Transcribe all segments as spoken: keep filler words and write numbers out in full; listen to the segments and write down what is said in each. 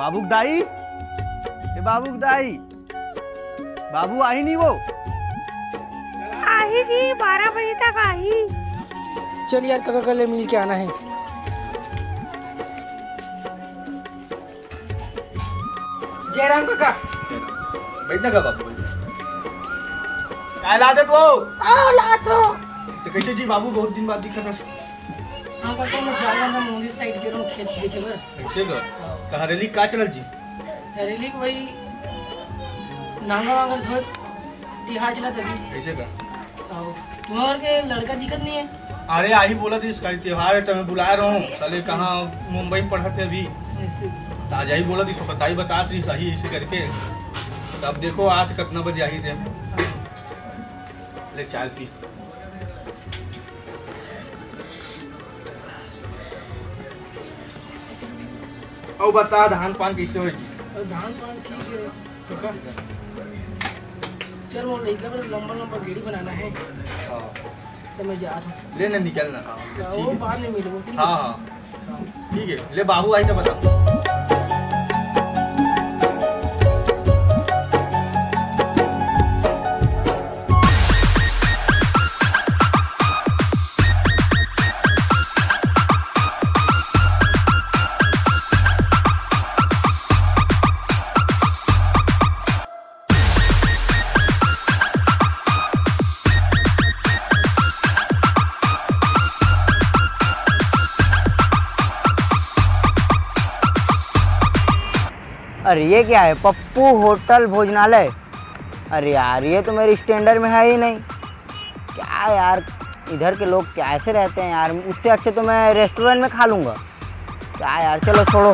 बाबू के दाई, ए बाबू के दाई, बाबू आही नहीं वो? आही जी, बारह बजे तक आही। चल यार, काका, कल मिल के आना है। जयराम काका। बैठ ना का बाबू, बैठ। काय लादे तू? आ, लादो। तो कैसे जी बाबू, बहुत दिन बाद दिखत है। हाँ काका, मैं जा रहा हूँ, मुंगेर साइड के रहूँ, खेत देखे बर। कैसे का? हाँ। तो हरेली का चलत जी? हरेली के भाई नांगर वांगर धोए, तिहार चलत अभी। कैसे का? अउ तुम्हार के लड़का दिखत नहीं है? अरे आही बोलत रहिस, काली त्योहार है, तो मैं बुलाए रहूं। साले कहाँ, मुंबई में पढ़त है अभी। ऐसे। तो आज आही बोलत रहिस, बताई बतात रहिस, आही ऐसे करके। तो अब देखो आज कितना बजे आही थे। ले चाय पी। अउ बता, धान पान कैसे होई जी? अउ धान पान ठीक है। काका, चल, मोर लइका बर लंबा लंबा गेड़ी बनाना है। हाँ। तो मैं जात हूँ। ले ना, निकल ना। हाँ, ठीक वो है। बाद में मिलबो, ठीक है? हाँ, हाँ। ठीक है, ले बाबू आई तो बता। अरे ये क्या है, पप्पू होटल भोजनालय? अरे यार, ये तो मेरे स्टैंडर्ड में है ही नहीं। क्या यार, इधर के लोग कैसे रहते हैं यार, उससे अच्छे तो मैं रेस्टोरेंट में खा लूँगा। क्या यार, चलो छोड़ो।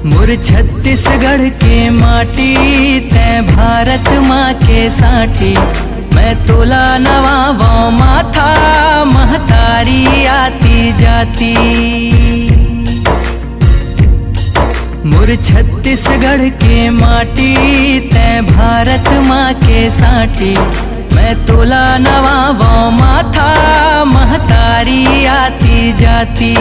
मोर छत्तीसगढ़ के माटी, तै भारत माँ के साटी। मैं तोला नवावों माथा, महतारी आती जाती। मोर छत्तीसगढ़ के माटी, तै भारत माँ के साटी। मैं तोला नवावों माथा, महतारी आती जाती।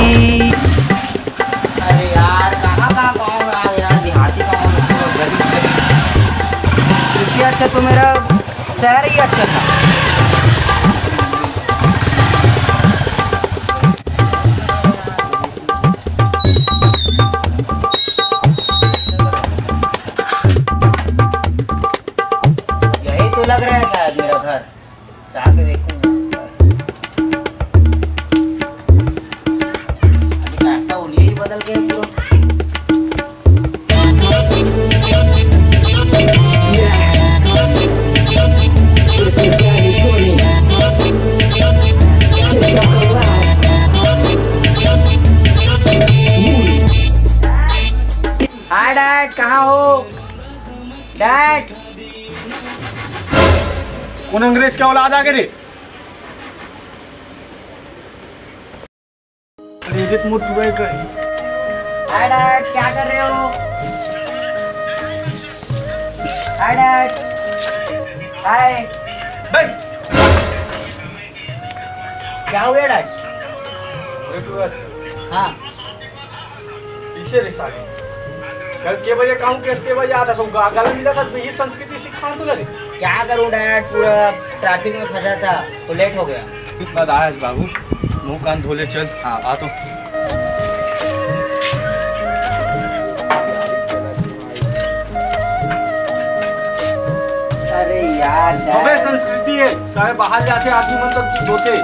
अरे यार, कहाँ, कहाँ गाँव में आ गया, देहाती गाँव में, पूरा गरीब, गरीब। इससे अच्छा तो मेरा शहर ही अच्छा था। यही तो लग रहा है शायद मेरा घर। जाके देखूंगा। अभी कैसा हुलिया ही बदल गया पूरा। हाय डैड, कहाँ हो डैड? कौन अंग्रेज का औलाद आ गए रे? अरे, ये तो मोर टुरा का है। हाय डैड, क्या कर रहे हो? Hi dad. हाय। क्या हो गया डैड? हाँ। पीछे रे साले। कल के बजे कहूँ, किस के बजे आता सो गा-, गला मिला था, तो ये संस्कृति सिखा तू रे। क्या करूँ डैड, पूरा ट्रैफिक में फंसा था तो लेट हो गया। कितना दायस बाबू, मुंह कान धो ले, चल। हाँ, आ तो। अरे यार, अबे संस्कृति है, सारे बाहर जाते आदमी मन तक धोते।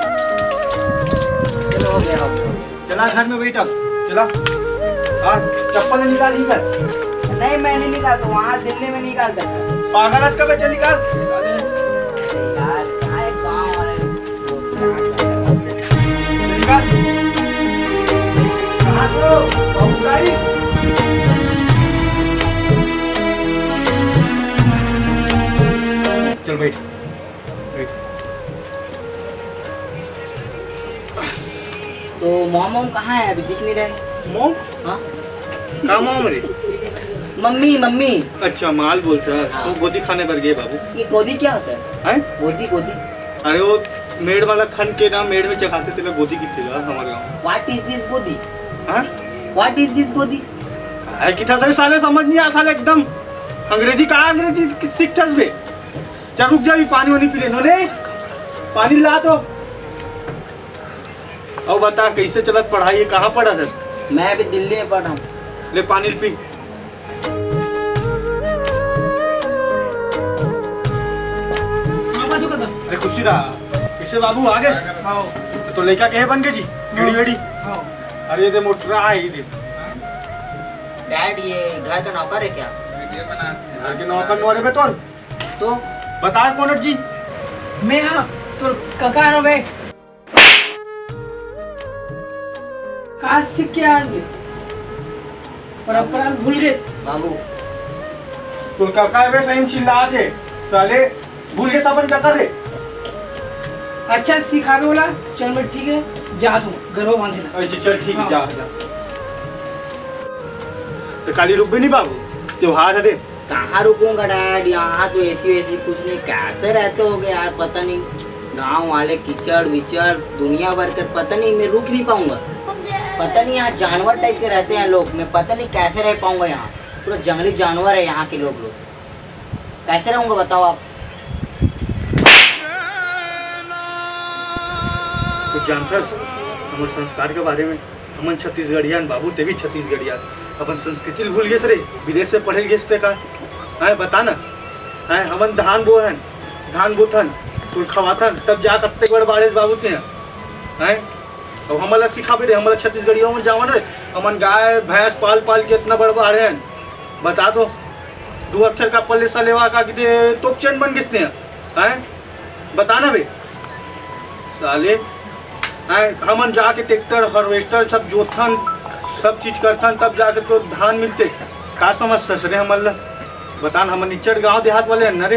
चलो, हो गया, हो गया। चला घर में बैठा, चला। हाँ, चप्पल निकाल, निकाल। नहीं, मैं नहीं निकालता, वहाँ दिल्ली में निकालता था। पागल है इसका बच्चा, निकाल। अरे यार, क्या है गाँव वाले? निकाल। कहाँ को? बहुत गाड़ी। चल बैठ, बैठ। तो मॉम वॉम कहाँ है, अभी दिख नहीं रहे? मॉम? हाँ। का मॉम रे? Mummy, mummy. अच्छा, माल बोलता है। हाँ। वो गोदी खाने पर गए बाबू। ये गोदी क्या होता है? हैं? गोदी, गोदी। अरे वो मेड़ वाला खन के ना, मेड़ में चखाते थे ना, गोदी की थी यार हमारे गाँव। What is this गोदी? हाँ? What is this गोदी? है कि था तेरे साले, समझ नहीं आ साले एकदम। अंग्रेजी कहाँ, अंग्रेजी सीखता है बे? चल रुक जा, अभी पानी वानी पी ले। नोने, पानी ला तो। अब बता, कैसे चलत पढ़ाई है, कहाँ पढ़ा था? मैं अभी दिल्ली में पढ़ रहा हूँ। ले पानी पी। अरे खुशी रहा, इससे बाबू आ गए। हाँ। तो, तो लड़का कहे बन गए जी, गेड़ी वेड़ी। हाँ। अरे ये दे मोटरा है, ये दे। डैड, ये घर का नौकर है क्या? घर के नौकर नोरे बे तोर। तो? बता कौन है जी? मैं हाँ, तो कका रो बे। कहाँ सीख के आज भी परंपरा भूल गए। बाबू। तो काका बे सही में चिल्लात हे, साले भूल गए अपन का कर रे। अच्छा सिखावे वाला, चल मैं ठीक है, जात हूँ, गरबा बांधे ला। अच्छा चल ठीक है, हाँ। जा, जा। तो काली रुक भी नहीं बाबू, त्योहार है रे। कहाँ रुकूंगा डैड, यहाँ तो एसी वेसी कुछ नहीं, कैसे रहते होगे यार, पता नहीं। गांव वाले कीचड़ विचड़ दुनिया भर के, पता नहीं, मैं रुक नहीं पाऊंगा। पता नहीं यहाँ जानवर टाइप के रहते हैं लोग, मैं पता नहीं कैसे रह पाऊंगा यहाँ। पूरा जंगली जानवर है यहाँ के लोग, लोग कैसे रहूंगा बताओ आप? कुछ जानथस हमर संस्कार के बारे में? हमन छत्तीसगढ़िया हन बाबू, ते भी छत्तीसगढ़िया। अपन संस्कृति ल भूल गेस रे, विदेश में पढ़े गेस ते का? हैं, बता ना। हैं, हमन धान बोए हन, धान बोथन, तुल खवाथन, तब जा कत्ते बड़ बाड़ेस बाबू ते हैं। अब हमन ला सिखाबे रे, हमन ला छत्तीसगढ़िया मन जावन रे, हमन गाय भैंस पाल पाल के इतना बड़ बाड़े हन। बता तो, दू अक्षर का पल्ले सा लेवा का किते तोप चैन बन गेस ते हैं। हैं? बता ना बे। साले, हैं, हमन जाके ट्रैक्टर, हार्वेस्टर सब जोतथन, सब चीज करथन, तब जाके तो धान मिलते। का समझथस रे हमन ला? बता ना, हमन निच्चट गांव देहात वाले हन ना रे।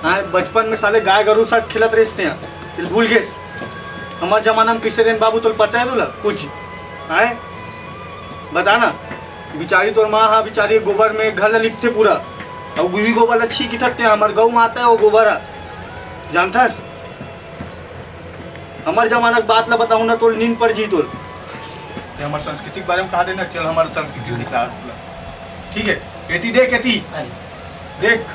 हैं, बचपन में साले गाय गरु साथ खेलत रहिस ते हैं, भूल गेस? हमर जमाना में किसे रेन बाबू, तोला पता है तोला कुछ? हैं? बता ना। बिचारी तोर माँ हा, बिचारी गोबर में घर ला लिपथे पूरा, अउ उही गोबर ला छींक थकते हैं। हमर गौ माता है वो गोबर हा, जानथस? हमर जमाना के बात ला बताऊं ना, तोर नींद पड़ जी तोर। ते हमर संस्कृति के बारे में कहा देना, चल हमर संस्कृति दिखा। ठीक है, एती देख, एती देख।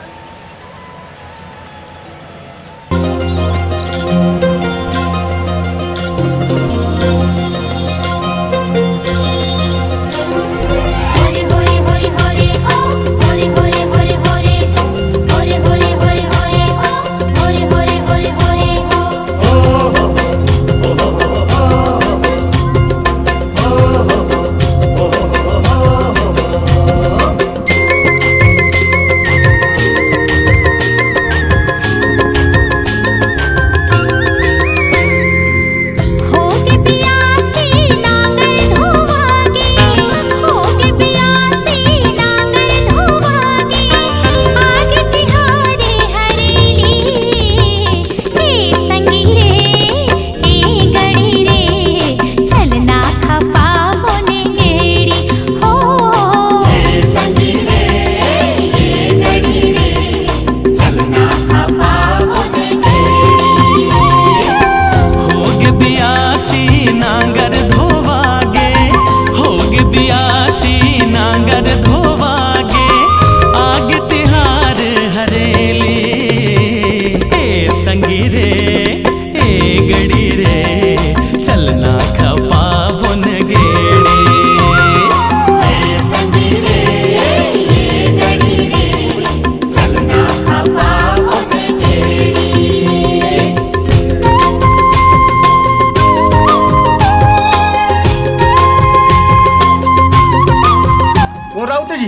वो राउत जी।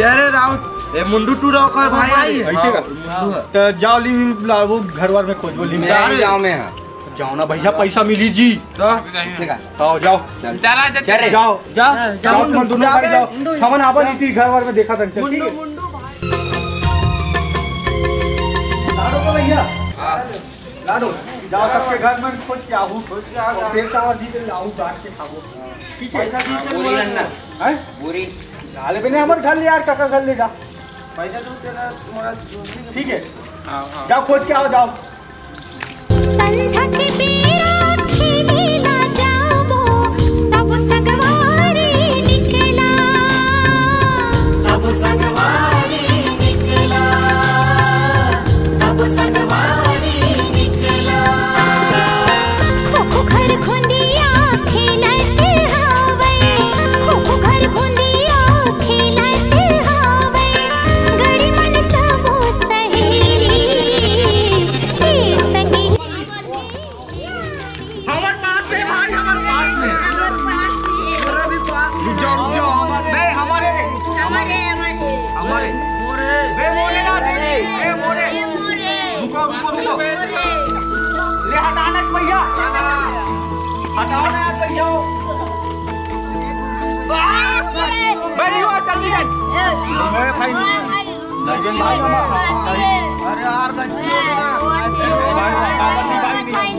अरे राउत, ए मुंडू टूरा ओकर भाई। अरे ऐसे का? त जाओ ली ला वो घर वार में खोजबो ली। मैं गाँव में हाँ। जाओ ना भैया, पैसा मिली जी। तो किसे का? आओ जाओ। चल। चला, चल। चल रे। जाओ, जा। जाओ, तुम दोनों भाई जाओ। हमन आपन इति घर वार में देखा था, चल, ठीक है? लाडो को भैया। लाडो। जाओ, सबके घर में खोज के आहू। खोज के आ, जाओ। सेव चावल दी के लाहू, बांट के खाबो। ठीक है? पैसा दी के बोरी बोला। अन्ना। हैं? बोरी। जा ले बने, हमर घर ले यार, काका घर ले जा। पैसा दो तेरा, तुम्हारा जो भी। ठीक है? हाँ, हाँ। जाओ, खोज के आओ, जाओ। संझा के बेरा खेले ला जाबो, सब संगवारी निकला। सब संगवारी निकला, सब संगवारी निकला। खोखो घर खुंदिया खेलत हावय, खोखो घर खुंदिया खेलत हावय, गड़ी मन सबो सहेली, ए संगी। हमर पास में भाई, हमर पास में। रुक जाओ, रुक जाओ, हमर, नहीं, हमारे रे। हमारे, हमारे। हमारे। मोरे। बे, मोरे ना दे। ए, मोरे। ए, मोरे। रुको, रुको, रुको। मोरे। ले, हटाना है भैया। हटाओ ना यार भैया। बे, नहीं हुआ, जल्दी जाए। ए, मोरे भाई। भाई। अरे यार, भाई, भाई, भाई, भाई,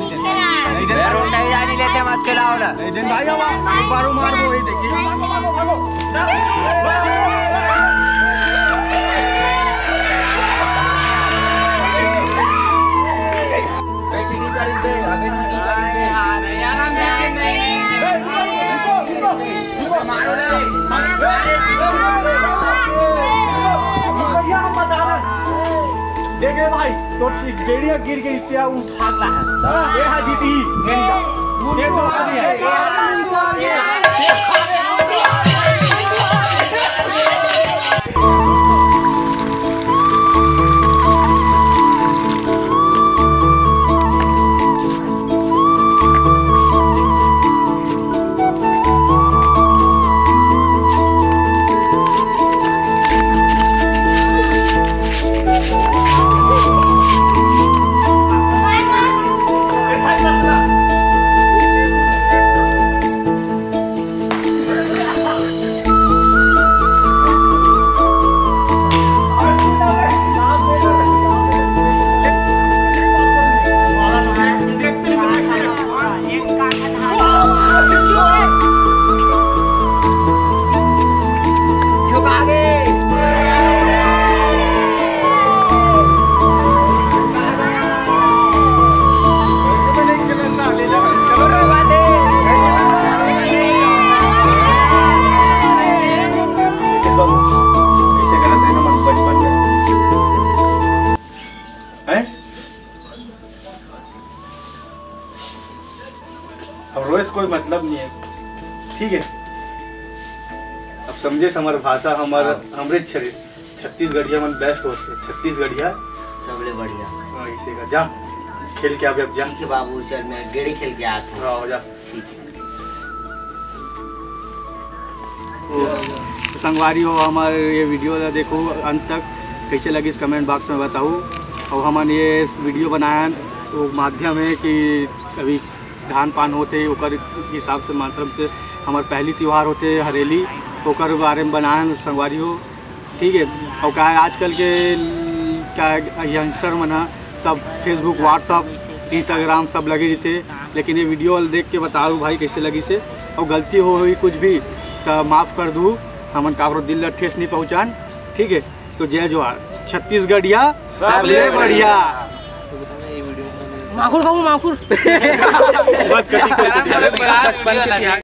नहीं दे। रोटा ही जानी लेते, मत खिलाओ ना। नहीं दे भाई, अब एक बार मार दो, ये देखिए। भागो, भागो, भागो। देखे भाई, तो बेड़िया गिर गई, त्या उठा ला है। ये हा जीती, मेरी जान। ये तो आ गया। हैं? अब रोए से कोई मतलब नहीं है, ठीक है? अब समझे हमार भाषा, हमार, हाँ। हमरे छरे-, छत्तीसगढ़िया मन best होथे, छत्तीसगढ़िया। सबले बढ़िया। हाँ, इसे का, जा, खेल के आबे अब, जा। ठीक है बाबू, चल मैं गेड़ी खेल के आत हूँ। हाँ, जा। ठीक है। तो संगवारी हो, हमारे ये video ला देखो अंत तक, कैसे लगिस comment box में बताओ। और हमन ये video बनाए हन, वो माध्यम है कि अभी धान पान होथे, ओकर हिसाब से, मतलब से, हमार पहली त्योहार होथे हरेली, ओकर बारे में बनाए हन संगवारी हो, ठीक है। और का है, आजकल के ल-, का youngster मन ह सब Facebook, WhatsApp, Instagram सब लगे रहिथे, लेकिन ये video ल देख के बताओ भाई कैसे लगिस हे, और गलती हो होही कुछ भी तो माफ कर दू, हमन काकरो दिल ला ठेस नहीं पहुँचान, ठीक है। तो जय जोहार, छत्तीसगढ़िया सबले बढ़िया। माखुर बाबू, माखुर। बस कति, कति।